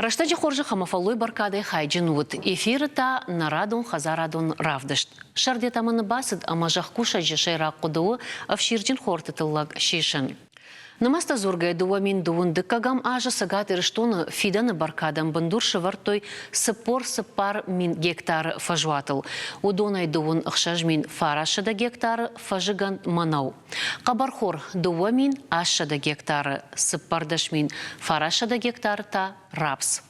Рӕстӕджы хорзӕх ӕмӕ фӕллой бӕркадӕй хайджын уыд. Эфиры та нӕ радон хӕдзарадон равдыст. Сӕрдетӕмӕ бацыд ӕмӕ зӕхкусӕджы сӕйраг хъуыды у ӕфсирджын хорты тыллӕг сисын. Нымӕцтӕ дзургӕ 2000 дыккӕгӕм азы Цӕгат Ирыстоны фидӕны бӕркадӕн бындур сӕвӕрдтой 44 000 гектары фӕзуатыл. Уыдонӕй 26 900 гектары фӕзыгӕнд мӕнӕу. Хъӕбӕрхор 2800 гектары, 14900 гектары та рапс.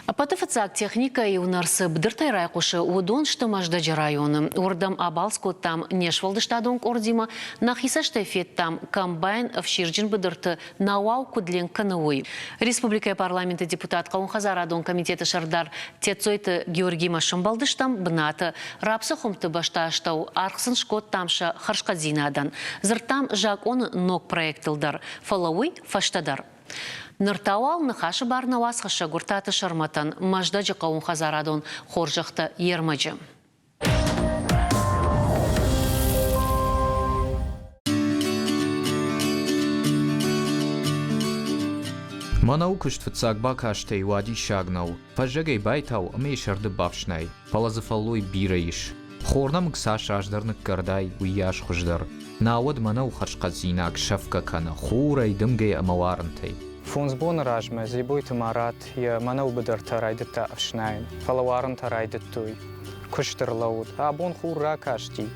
Ӕппӕты фыццаг техникӕ-иу ныр цы быдыртӕй райхъуысы, уыдон сты Мӕздӕджы районы. Уырдӕм абалц кодтам не сфӕлдыстадон къордимӕ, нӕхи цӕстӕй федтам, комбайн ӕфсирджын быдырты науау куыд ленк кӕны, уый. Республикӕйы парламенты депутат хъӕууонхӕдзарадон комитеты сӕрдар Тетцойты Георгимӕ сӕмбӕлдыстӕм бынаты. Рапсы хуымты бӕстӕастӕу аргъ сын скодтам сӕ хӕрзхъӕддзинадӕн. Дзырдтам закъоны ног проектыл дӕр, фӕлӕ уый фӕстӕдӕр. Ныр та уал ныхасы бар нӕ уацхӕссӕг Уыртаты Сӕрмӕтӕн Мӕздӕджы хъӕууонхӕдзарадон хорзӕхтӕ йе рмӕджы. Мӕнӕуы куыст фыццаг бакастӕй уадиссаг нӕу. Фӕззӕгӕй байтау ӕмӕ йӕ сӕрды бафснай, фӕлӕ дзы фӕллой бирӕ ис. Хорнӕмыг цас раздӕр ныккӕрдай, уыйас хуыздӕр. Науӕд мӕнӕу хӕрзхъӕддзинаг сӕфгӕ кӕны хурӕй, дымгӕ ӕмӕ уарынтӕй. Фондз боны размӕ Дзебойты Марат йӕ мӕнӕу быдыртӕ райдыдта ӕфснайын, фӕлӕ уарынтӕ райдыдтой. Куыст ӕрлӕууыд. Абон хур ракасти,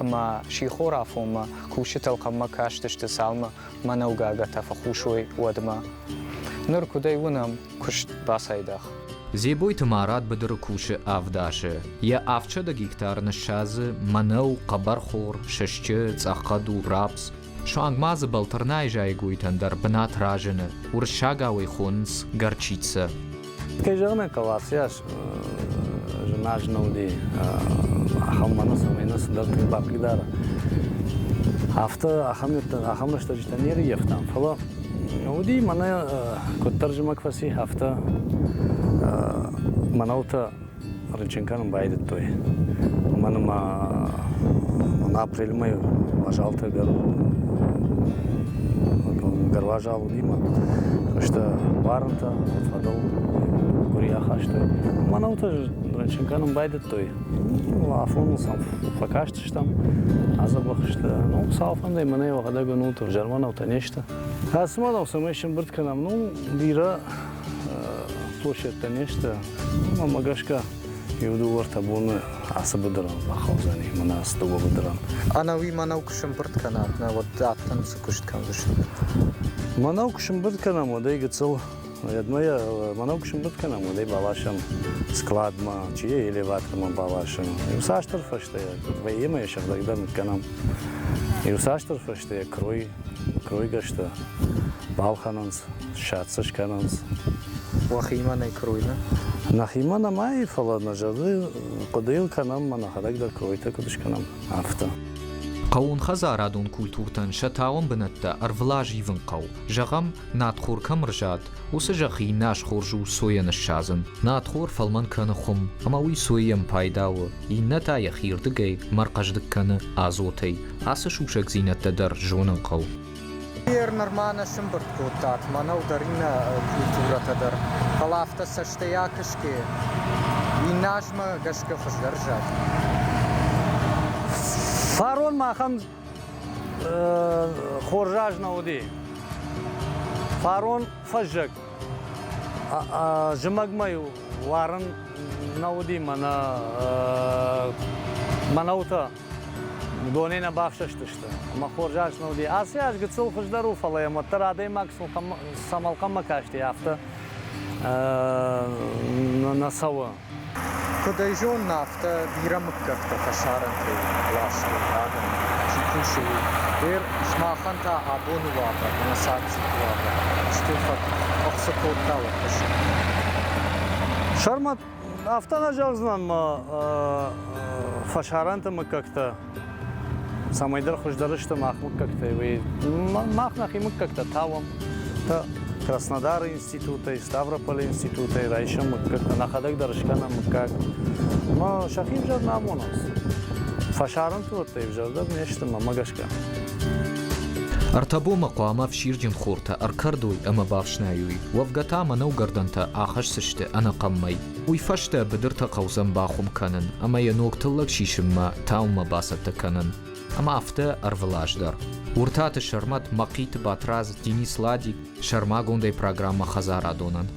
ӕмӕ сихор афонмӕ кусджытӕ ӕлхъӕммӕ кастысты, цалынмӕ мӕнӕугагатӕ фӕхус уой, уӕдмӕ. Ныр, куыд ӕй уынӕм, куыст бацайдагъ. Дзебойты Марат быдыры кусы ӕвдасы. Йӕ 700 гектар ныссадзы мӕнӕу, хъӕбӕрхор, сысджы, цъӕххъӕдур, рапс. Суанг ма дзы Бӕлтырнайы зайӕгойтӕн дӕр бынат разыны, уырыссагау ӕй хонынц горчицӕ. Кӕй зӕгъын ӕй хъӕуы, ацы аз зын аз нӕ уыди, ахӕм мӕнӕ цӕмӕй нӕ цыдӕр тынг бахъыгдара. Афтӕ ахӕм, ахӕм рӕстӕджытӕ не рыййӕфтам, фӕлӕ уыди мӕнӕ куыддӕр зымӕг фӕци, афтӕ мӕнӕутӕ рынчын кӕнын байдыдтой. Уымӕн ӕмӕ апрельмӕ уазалтӕ гӕр уазал уыди мӕ фӕстӕ уарынтӕ фӕдыл къуыри ахастой. Мӕнӕутӕ рынчын кӕнын байдыдтой. Афоныл сӕм фӕкастыстӕм, адзӕбӕх сты. Ну, цал фӕндӕй мӕнӕ йӕхӕдӕг уынут, ӕвзӕр мӕнӕутӕ не сты. Ацы мӕнӕу цӕмӕй сӕмбырд кӕнӕм, ну, бирӕ площадьтӕ не сты, уымӕ гӕсгӕ иу-дыууӕ-ӕртӕ боны ацы быдырӕн бахъӕудзӕни, мӕнӕ ацы дыууӕ быдырӕн. Ӕнӕуи мӕнӕу куы сӕмбырд кӕнат, нӕ уӕд афтӕ цы куыст кӕндзыстут? Мӕнӕу куы сӕмбырд кӕнӕм, уӕд ӕй гыццыл уӕдмӕ йӕ мӕнӕу куы сӕмбырд кӕнӕм, уӕд ӕй баласӕм складмӕ, чи йӕ элеватормӕ баласӕм. Иуцасдӕр фӕстӕ йӕ вӕййы ӕмӕ йӕ сыгъдӕгдӕр ныккӕнӕм. Иуцасдӕр фӕстӕ йӕ крой, кройгӕстӕ балхӕнынц, ссад скӕнынц. Уӕхимӕ нӕ крой, нӕ? Нӕхимӕ нӕма и, фӕлӕ нӕ зӕрды хъуыдыйыл кӕнӕм, ӕмӕ нӕхӕдӕг дӕр кройтӕ куыд скӕнӕм, афтӕ. Хъӕууонхӕдзарадон культуртӕн сӕ тауӕн бынӕттӕ ӕрвылаз ивын хъӕуы. Зӕгъӕм, надхор кӕм ӕрзад, уыцы зӕххы иннӕ аз хорз у сойӕ ныссадзын. Надхор фӕлмӕн кӕны хуым, ӕмӕ уый сойӕн пайда у, иннӕ та йӕхирдыгӕй мӕр хъӕздыг кӕны азотӕй. Ацы сусӕгдзинӕдтӕ дӕр зонын хъӕуы. Ер нырма нӕ сӕмбырд кодтат, мӕнӕу дӕр иннӕ культурӕтӕ дӕр, фӕлӕ афтӕ цӕстӕй акӕсгӕ, иннӕ азмӕ гӕсгӕ хуыздӕр зад. Фарон махӕн хорз аз нӕ уыди. Фарон фӕззӕг зымӕгмӕ уарын нӕ уыди мӕнӕ мӕнӕутӕ Донӕй нӕ бафсӕстысты. Ӕмӕ хорз аз нӕ уыди. Ацы аз гыццыл хуыздӕр у, фӕлӕ йӕм уӕддӕр адӕймаг цӕмӕлхъӕммӕ касти, афтӕ нӕ цӕуы. Куыд ӕй зонын, афтӕ бирӕ мыггӕгтӕ фӕсарӕнтӕй ластой адӕм, чи кусы, уый. Гъер сымахӕн та абоны уавӕр ӕмӕ царддзыд уавӕр стыр фӕкъуыхцы кодта уӕ куысты. Сӕрмӕт Афтӕ нӕ зӕгъдзынӕн мӕ фӕсарӕнты мыггӕгтӕ цӕмӕйдӕр хуыздӕр сты мах мыггӕгтӕй, уый мах нӕхи мыггӕгтӕ тауӕм. Краснодары институтӕй, Ставрополы институтӕй райсӕм мыггӕгтӕ, нӕхӕдӕг дӕр скӕнӕм мыггаг. Мӕ сӕхи ӕвзӕр нӕ амонынц. Фӕсарӕнты уӕддӕр ӕвзӕрдӕр не сты, мӕнмӕ гӕсгӕ. Ӕртӕ бонмӕ хъуамӕ ӕфсирджын хортӕ ӕркӕрдой ӕмӕ бафснайой, уӕвгӕ та мӕнӕугӕрдӕнтӕ ахӕсдзысты ӕнӕхъӕн мӕй. Уый фӕстӕ быдыртӕ хъӕудзӕн бахуым кӕнын ӕмӕ йӕ ног тыллӕг сисынмӕ таумӕ бацӕттӕ кӕнын. Ӕмӕ афтӕ ӕрвылаз дӕр. Уыртаты Сӕрмӕт, Мӕхъиты Батрадз, Денис Ладик сӕрмагондӕй программӕ хӕдзарадонӕн.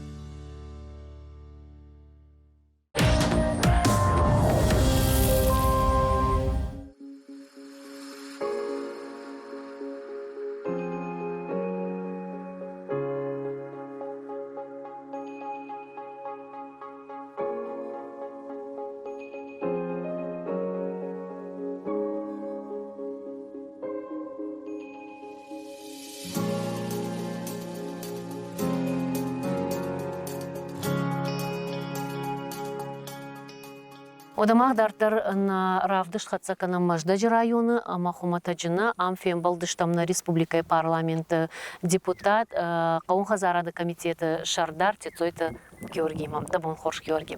Уӕдӕ мах дарддӕр нӕ равдыст хӕццӕ кӕнӕм Мӕздӕджы районы ӕмӕ хуымӕтӕджы нӕ ам фембӕлдыстӕм нӕ республикӕйы парламенты депутат, хъӕууон хӕдзарады комитеты сӕрдар Тетцойты Георгиимӕ. Дӕ бон хорз, Георги.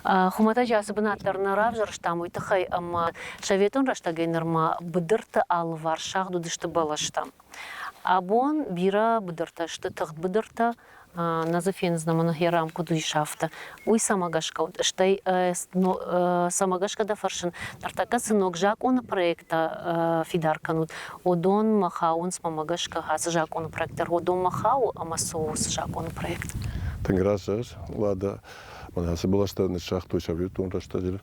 Хуымӕтӕджы ацы бынат дӕр нӕ равзӕрстам уый тыххӕй, ӕмӕ советон рӕстӕгӕй нырмӕ быдырты алыварс сагъд уыдысты бӕлӕстӕ. Абон бирӕ быдыртӕ сты тыгъд быдыртӕ, нӕ дзы фендзынӕ мӕнӕ хӕрам куыд ис, афтӕ. Уый цӕмӕ гӕсгӕ уыд? Стӕй цӕмӕ гӕсгӕ дӕ фӕрсын, ныртӕккӕ цы ног закъоны проекттӕ фидар кӕнут, уыдонмӕ хауынц, мӕнмӕ гӕсгӕ, ацы закъоны проект дӕр уыдонмӕ хауы ӕмӕ цы у уыцы закъоны проект? Тынг раст зӕгъыс, Лада. Мӕнӕ ацы бӕлӕстӕ ныссагътой советон рӕстӕджы,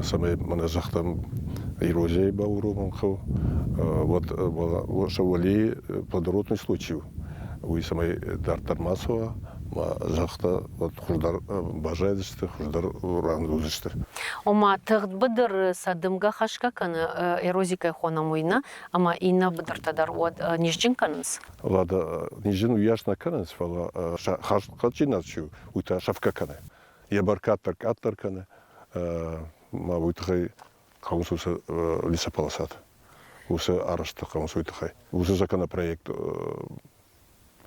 цӕмӕй мӕнӕ загътам эрозияйы бауромын хъӕуы. Уӕд сӕ уӕлейы плодородный слой чи у, уый цӕмӕй дарддӕр ма цӕуа, ма загъта, уӕд хуыздӕр баззайдзысты, хуыздӕр ран уыдзысты. Ома тыгъд быдыры сӕ дымгӕ хӕсгӕ кӕны, эрози кӕй хонӕм, уый нӕ, ӕмӕ иннӕ быдыртӕ дӕр уӕд низджын кӕнынц? Лада, низджын уыйас нӕ кӕнынц, фӕлӕ хӕрзхъӕдджинад чи у, уый та сӕфгӕ кӕны. Йӕ бӕркад дӕр къаддӕр кӕны, ма уый тыххӕй хъӕуынц уыцы лесополосат, уыцы арӕзтты хъӕуынц уый тыххӕй. Уыцы законопроект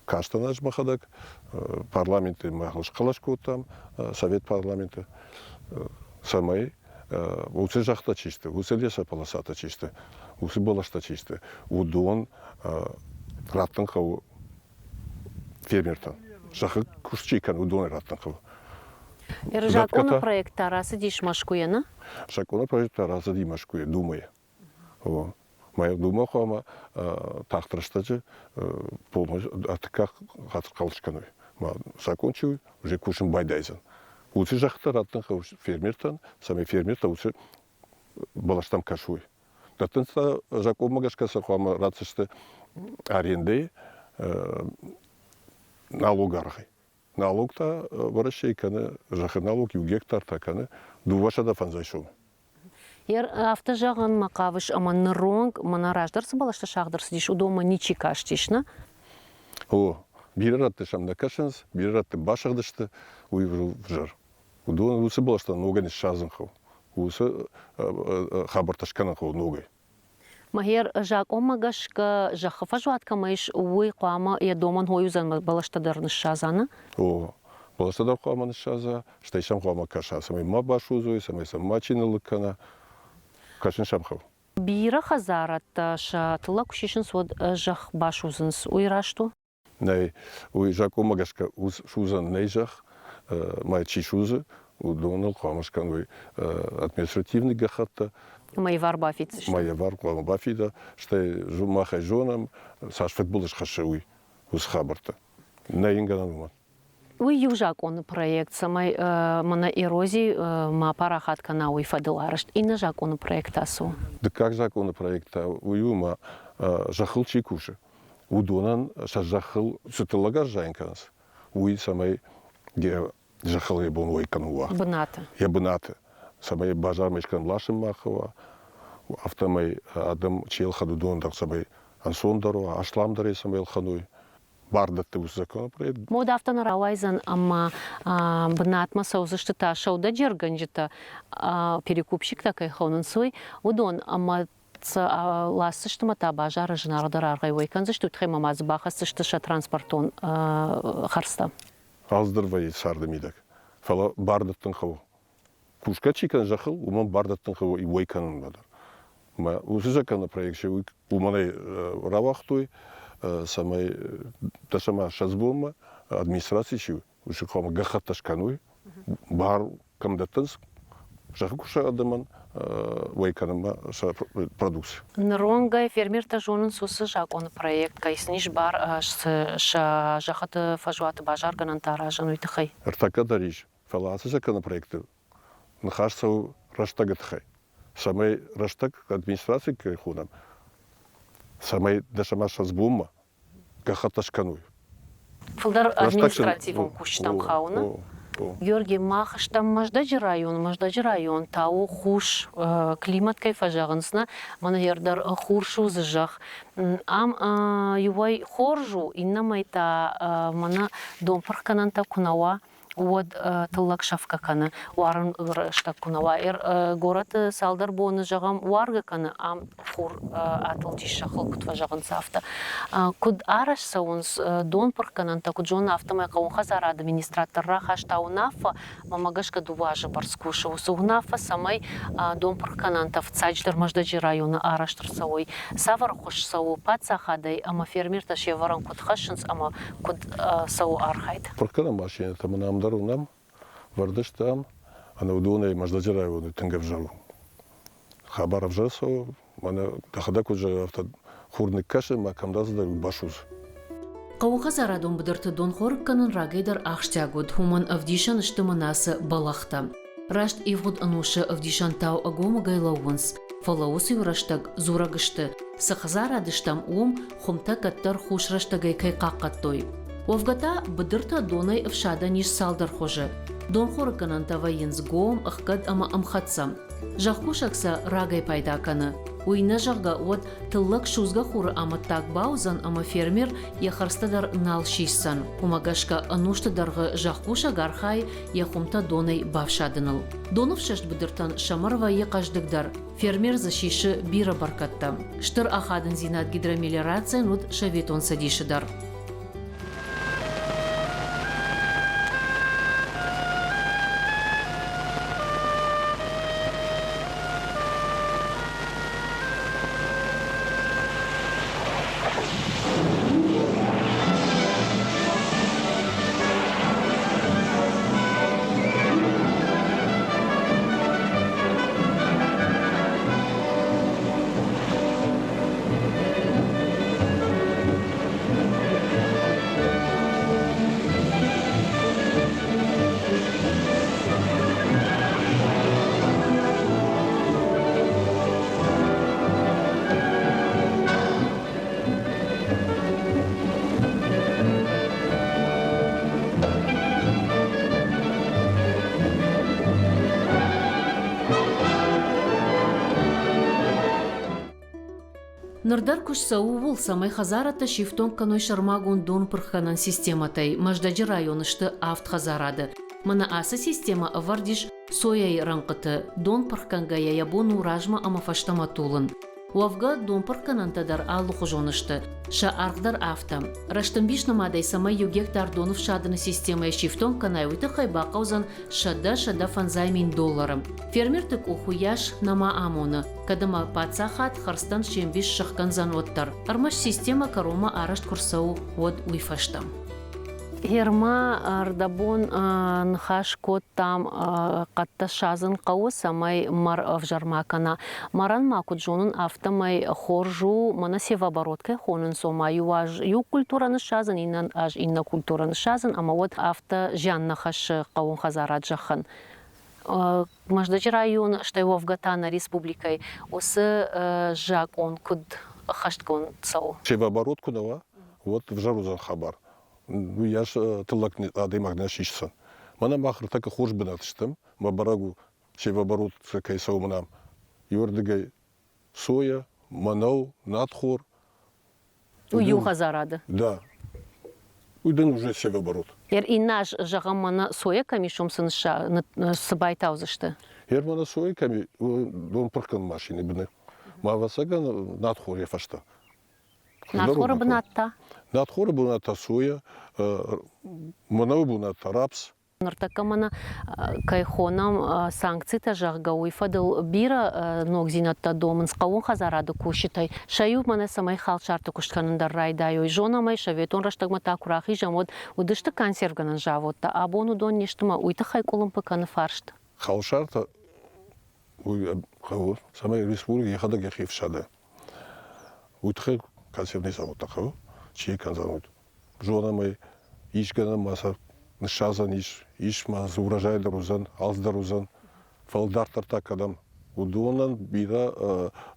кастӕн ӕз мӕхӕдӕг, парламенты махыл схъӕлӕс кодтам, совет парламенты, цӕмӕй уыцы зӕхтӕ чи сты, уыцы лесополосатӕ чи сты, уыцы бӕлӕстӕ чи сты, уыдон раттын хъӕуы фермертӕн. Зӕххы куыст чи кӕны, уыдонӕй раттын хъӕуы. Закъоны проект та рацыдис Мӕскуыйӕ, нӕ? Закъоны проект та рацыди Мӕскуыйӕ, Думӕйы. Мӕ Думӕ хъуамӕ тагъд рӕстӕджы ӕртыккаг хатт хъӕлдз кӕной. Закъон чи у, уже кусын байдайдзӕн. Уыцы зӕххытӕ раттын хъӕуы фермертӕн, цӕмӕй фермертӕ уыцы бӕлӕстӕм кӕсой. Дӕттынц та закъонмӕ гӕсгӕ сӕ хъуамӕ ратдзысты арендӕйы налог аргъӕй. Налог та Уӕрӕсейы кӕны, зӕххы налог иу гектар та кӕны 250 сомы. Афтӕ зӕгъын мӕ хъавыс, ӕмӕ ныронг, мӕнӕ раздӕр цы бӕлӕстӕ сагъд ӕрцыдис, уыдонмӕ ничи кастис, нӕ? О, бирӕ рӕтты сӕм нӕ кӕсынц, бирӕ рӕтты басыгъдысты, уый взӕр. Уыдон уыцы бӕлӕстӕ ногӕй ныссадзын хъӕуы, уыцы хабӕрттӕ скӕнын хъӕуы ногӕй. Мӕхер закъонмӕ гӕсгӕ зӕххы фӕзуат кӕмӕ ис, уый хъуамӕ йӕ домӕн хой уыдзӕн бӕлӕстӕ дӕр ныссадза, нӕ? О, бӕлӕстӕ дӕр хъуамӕ ныссадза, стӕй сӕм хъуамӕ кӕса, цӕмӕй ма басудзой, цӕмӕй сӕм мачи ныллыг кӕна. Кӕсын сӕм хъӕуы. Бирӕ хӕдзарӕдтӕ сӕ тыллӕг куы сисынц, уӕд зӕхх басудзынц. Уый раст у? Нӕй, уый закъонмӕ гӕсгӕ судзӕн нӕй зӕхх, ма чи судзы, уыдоныл хъуамӕ скӕной административный гӕххӕттӕ. Ӕмӕ ивар бафиддзысты. Ӕмӕ ивар хъуамӕ бафида, стӕй мах ӕй зонӕм, цас фыдбылыз хӕссы уый, уыцы хабӕрттӕ. Нӕ йын гӕнӕн уымӕн. Уый иу закъоны проект, цӕмӕй мӕнӕ эрози ма парахат кӕна, уый фӕдыл арӕзт. Иннӕ закъоны проект та цы у? Дыккаг закъоны проект та уый у, ӕмӕ зӕххыл чи кусы, уыдонӕн сӕ зӕххыл цы тыллӕг ӕрзайын кӕнынц, уый цӕмӕй йӕ зӕххыл йӕ бон уӕй кӕнын уа. Бынаты. Йӕ бынаты. Цӕмӕй базармӕ искӕм ласын ма хъӕуа, афтӕмӕй адӕм чи ӕлхӕд, уыдон дӕр цӕмӕй ӕнцондӕр уа, асламдӕрӕй цӕмӕй ӕлхӕной, бар дӕтты уыцы законопроект. Мод афтӕ нӕ рауайдзӕн, ӕмӕ бынатмӕ цӕудзысты та сӕудӕджергӕнджытӕ, перекупщиктӕ кӕй хонынц, уый, уыдон ӕмӕ ласдзысты ӕмӕ та базары зынаргъдӕр аргъӕй уӕй кӕндзысты, уый тыххӕй ма ма дзы бахӕсдзысты сӕ транспортон хӕрдзтӕ. Алцыдӕр вӕййы царды мидӕг, фӕлӕ бар дӕттын хъӕуы. Кусгӕ чи кӕны зӕххыл, уымӕн бар дӕттын хъӕуы уӕй кӕнынмӕ дӕр. Мӕ уыцы законопроект уымӕн рауагътой, цӕмӕй дӕсӕмӕ ссӕдз бонмӕ администраци чи уыцы хъуамӕ гӕххӕттӕ скӕной, бар кӕм дӕттынц зӕххы кусӕг адӕмӕн уӕй кӕнынмӕ сӕ продукци. Ныронгӕй фермертӕ зонынц уыцы закъоны проект, кӕй сын ис бар сӕ зӕххыты фӕзуаты базаргӕнӕнтӕ аразын, уый тыххӕй. Ӕртӕккӕ дӕр ис, фӕлӕ ацы законопроекты ныхас цӕуы рӕстӕгы тыххӕй. Цӕмӕй рӕстӕг администраци кӕй хонӕм, цӕмӕй дӕсӕмӕ ссӕдз бонмӕ гӕххӕттӕ скӕной. Фылдӕр административон кусджытӕм хауы, Георгий, мах стӕм Мӕздӕджы район. Мӕздӕджы район та у хус климат кӕй фӕзӕгъынц, нӕ? Мӕнӕ дӕр хур судзы зӕхх. Ам иуӕй хорз у, иннӕмӕй та мӕнӕ донпырхгӕнӕнтӕ куы нӕ уа, уӕд тыллӕг сӕфгӕ кӕны, уарын рӕстӕг куы нӕ уа. Горӕты цалдӕр боны, зӕгъӕм, уаргӕ кӕны, ам хур атылдис зӕххыл, куыд фӕзӕгъынц, афтӕ. Куыд арӕзт цӕуынц донпырхгӕнӕнтӕ, куыд зоны, афтӕмӕй хъӕууон хӕдзарады министрад дӕр рахаста уынаффӕ, мӕнмӕ гӕсгӕ дыууӕ азы бӕрц кусы уыцы уынаффӕ, цӕмӕй донпырхгӕнӕнтӕ фыццаджыдӕр Мӕздӕджы районы арӕзт ӕрцӕуой. Цавӕр ӕххуыс цӕуы паддзахадӕй ӕмӕ фермертӕ се вӕрӕн куыд хӕссынц ӕмӕ куыд цӕуы архайд? Пырхгӕнӕн машинӕтӕ мын ам дӕр уынӕм, вӕрд сты ам, ӕнӕ уыдонӕй Мӕздӕджы районы тынг ӕвзӕр у. Хабар ӕвзӕр цӕуы, мӕнӕ дӕхӕдӕг куыд зӕгъай, афтӕ хур ныккӕсы ӕмӕ кӕмдӕр цыдӕр басудзы. Хъӕуыхӕдзарадон быдырты донхорыг кӕнын рагӕй дӕр ахсджиаг уыд, уымӕн ӕвдисӕн сты мӕнӕ бӕлӕгътӕ. Раст ивгъуыд ӕнусы ӕвдисӕнтау ӕгомыгӕй лӕууынц, фӕлӕ уыцы иу рӕстӕг дзурӕг сты, цы хӕдзарады стӕм, уым хуымтӕ кӕддӕр хус рӕстӕгӕй кӕй хъахъхъӕдтой. Уӕвгӕ та быдыртӕ донӕй ӕфсадӕн ис цалдӕр хуызы. Донхорыггӕнӕнтӕ вӕййынц гом, ӕхгӕд ӕмӕ ӕмхӕццӕ. Зӕхкусӕг сӕ рагӕй пайда кӕны. Уый нӕ зӕгъгӕ, уӕд тыллӕг судзгӕ хуры амӕттаг бауыдзӕн ӕмӕ фермер йӕ хӕрдзтӕ дӕр нал сисдзӕн. Уымӕ гӕсгӕ ӕнусты дӕргъы зӕхкусӕг архайы йӕ хуымтӕ донӕй бафсадыныл. Доныфсӕст быдыртӕн сӕ мӕр вӕййы хъӕздыгдӕр, фермер дзы сисы бирӕ бӕркӕдтӕ. Стыр ахадындзинад гидромелиорацийӕн уыд Советон Цӕдисы дӕр. Ныр дӕр куыст цӕуы ууыл, цӕмӕй хӕдзарадтӕ сифтонг кӕной сӕрмагонд донпырхгӕнӕн системӕтӕй. Мӕздӕджы районы сты авд хӕдзарады. Мӕнӕ ацы системӕ ӕвӕрд ис сойӕйы рӕнхъыты. Дон пырхгӕнгӕйӕ йӕ бон у размӕ ӕмӕ фӕстӕмӕ тулын. Уӕвгӕ, донпырхгӕнӕнтӕ дӕр алыхуызон сты, сӕ аргъ дӕр афтӕ. Рӕстӕмбис нымадӕй цӕмӕй иу гектар доны фсадыны системӕйы сифтонг кӕнай, уый тыххӕй бахъӕудзӕн 100-150 мин доллары. Фермерты къух уыйас нӕма амоны, кӕд ӕмӕ паддзахад хӕрдзтӕн се мбис сӕхгӕндзӕн, уӕддӕр. Ӕрмӕст системӕ кӕронмӕ арӕзт куы рцӕуы, уӕд уый фӕстӕ. Ерма ӕрдӕбон ныхас кодтам, хъӕдтӕ садзын хъӕуы, цӕмӕй мӕр ӕвзӕр ма кӕна. Мӕрӕн ма куыд зонын, афтӕмӕй хорз у, мӕнӕ севооборот кӕй хонынц, ома иу аз иу культурӕ ныссадзын, иннӕ аз иннӕ культурӕ ныссадзын, ӕмӕ уӕд афтӕ зиан нӕ хӕссы хъӕууон хӕдзарад зӕххӕн. Мӕздӕджы район, стӕй уӕвгӕ та нӕ республикӕйы уыцы закъон куыд ӕххӕстгонд цӕуы? Севооборот куы нӕ уа, уӕд ӕвзӕр уыдзӕн хабар. Уыйас тыллӕг адӕймаг нӕ сисдзӕн. Мӕнӕ мах ӕртӕккӕ хорз бынат стӕм, мӕ бӕрӕг у, севооборот кӕй цӕуы мӕнӕ иуӕрдыгӕй соя, мӕнӕу, надхор. Уый иу хӕдзарады? Да. Уый дын уже севооборот. Ер иннӕ аз, зӕгъӕм, мӕнӕ соя кӕм ис, уым цы, цы байтаудзысты? Ер мӕнӕ соя кӕм и, дон пырхгӕнӕн машинӕйы быны. Ма ӕвӕццӕгӕн надхор йӕ фӕстӕ. Надхоры бынат та? Надхоры бынат та соя, мӕнӕуы бынат та рапс. Ныртӕккӕ мӕнӕ кӕй хонӕм санкцитӕ, зӕгъгӕ, уый фӕдыл бирӕ ногдзинӕдтӕ домынц хъӕууон хӕдзарады кусджытӕй. Сӕ иу мӕнӕ цӕмӕй халсарты куыст кӕнын дӕр райдайой. Зонӕм ӕй, советон рӕстӕгмӕ та куы рахизӕм, уӕд уыдысты консервгӕнӕн заводтӕ. Абон уыдон не сты мӕ уый тыххӕй къуылымпы кӕны фарст. Халсартӕ уый хъӕуы, цӕмӕй республикӕ йӕхӕдӕг йӕхи ӕфсада. Уый тыххӕй консервный заводтӕ хъӕуы, чи йӕ кӕндзӕн, уый. Зонӕм ӕй, исгӕнӕн ма сӕ ныссадзӕн ис, ис ма дзы урожай дӕр уыдзӕн, алцыдӕр уыдзӕн. Фӕлӕ дарддӕр та кӕдӕм? Уыдонӕн бирӕ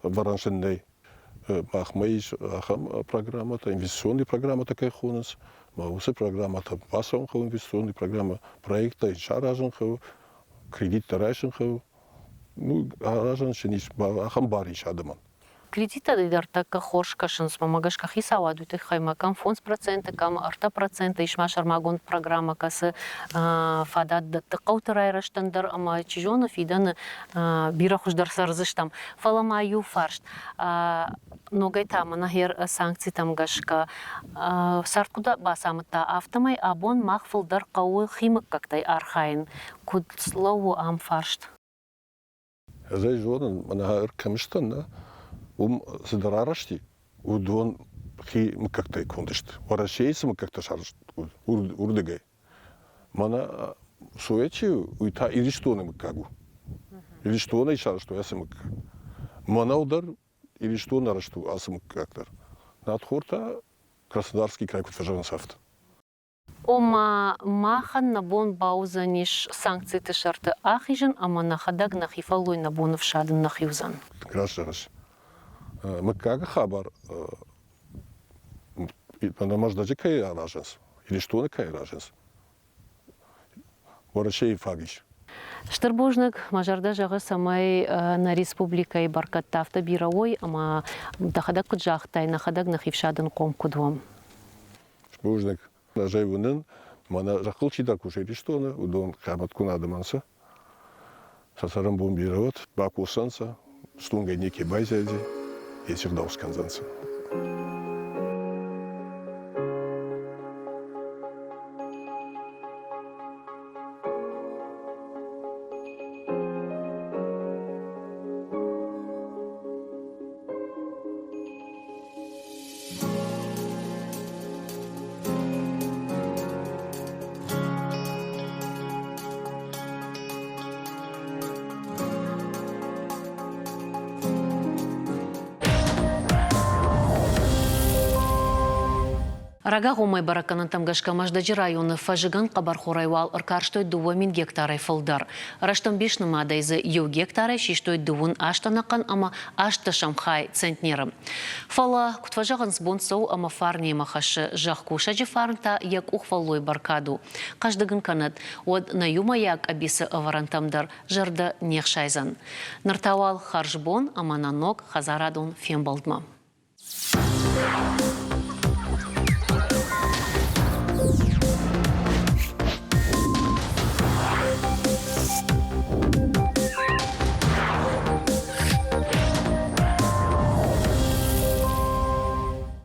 вӕрӕн сын нӕй. Махмӕ ис ахӕм программӕтӕ, инвестиционный программӕтӕ кӕй хонынц, ма уыцы программӕтӕ бацӕуын хъӕуы инвестиционный программӕ, проекттӕ саразын хъӕуы, кредиттӕ райсын хъӕуы. Ну, аразӕн сын ис, ахӕм бар ис адӕмӕн. Кредиттӕ дӕр тӕккӕ хорз кӕсынц, мӕмӕ гӕсгӕ хицауад уый тыххӕй ма кӕм 5%, кӕм 3% ис ма сӕрмагонд программӕ, кӕцы фадат дӕтты хъӕуты райрӕзтӕн дӕр ӕмӕ чи зоны фидӕны бирӕ хуыздӕр цӕрдзыстӕм. Фӕлӕ ма иу фарст. Ногӕй та мӕнӕ гъер санкцитӕм гӕсгӕ цард куыд бацамыдта, афтӕмӕй абон мах фылдӕр хъӕуы хи мыггӕгтӕй архайын. Куыд лӕууы ам фарст? Ӕз ӕй зонын, мӕнӕ кӕм сдӕн, нӕ, уым цыдӕр арӕзти, уыдон хи мыггӕгтӕй конд сты. Уӕрӕсейы цы мыггӕгтӕ сарӕзтой, уырдыгӕй. Мӕнӕ Соя чи у, уый та Ирыстоны мыггаг у. Ирыстонӕй сарӕзтой ацы мыггаг. Мӕнӕу дӕр Ирыстоны арӕзт у ацы мыггаг дӕр. Надхор та Краснодарский край куыд фӕзӕгъынц, афтӕ. Ома, махӕн нӕ бон бауыдзӕнис санкциты сӕрты ахизын ӕмӕ нӕхӕдӕг нӕхи фӕллой нӕ бон ӕфсадын нӕхи уыдзӕн. Раст зӕгъыс. Мыггаги хабар мӕнӕ Мӕздӕджы кӕй аразынц, Ирыстоны кӕй аразынц, Уӕрӕсейы фаг ис. Стыр бузныг, мӕ зӕрдӕ зӕгъы, цӕмӕй нӕ республикӕйы бӕркӕдтӕ афтӕ бирӕ уой ӕмӕ дӕхӕдӕг куыд загътай, нӕхӕдӕг нӕхи фсадынхъом куыд уӕм. Бузныг. Ӕз ӕй уынын, мӕнӕ зӕххыл чидӕр кусы Ирыстоны, уыдон хъиамӕтгун адӕмӕн сӕ сӕ цӕрӕнбон бирӕ уӕд, бакосдзӕнцӕ, стонгӕй неке байзайдзӕй, еци гъдау скӕндзӕнцӕ. Рагагъоммӕ бӕрӕггӕнӕнтӕм гӕсгӕ Мӕздӕджы районы фӕззыгӕн хъӕбӕрхорӕй уал ӕркарстой 2 000 гектарӕй фылдӕр. Рӕстӕмбис нымадӕй дзы иу гектарӕй систой дыууын аст ӕнӕхъӕн ӕмӕ ӕстдӕсӕм хай центнеры. Фӕлӕ, куыд фӕзӕгъынц, бон цӕуы ӕмӕ фарнемӕ хӕссы, зӕхкусӕджы фарн та йӕ къухфӕллой бӕркад у. Хъӕздыг ын кӕнӕд, уӕд нӕ иумӕйаг къӕбицы ӕвӕрӕнтӕм дӕр зӕрдӕ не хсайдзӕн. Ныр та уал хӕрзбон ӕмӕ нӕ ног хӕдзарадон фембӕлдмӕ.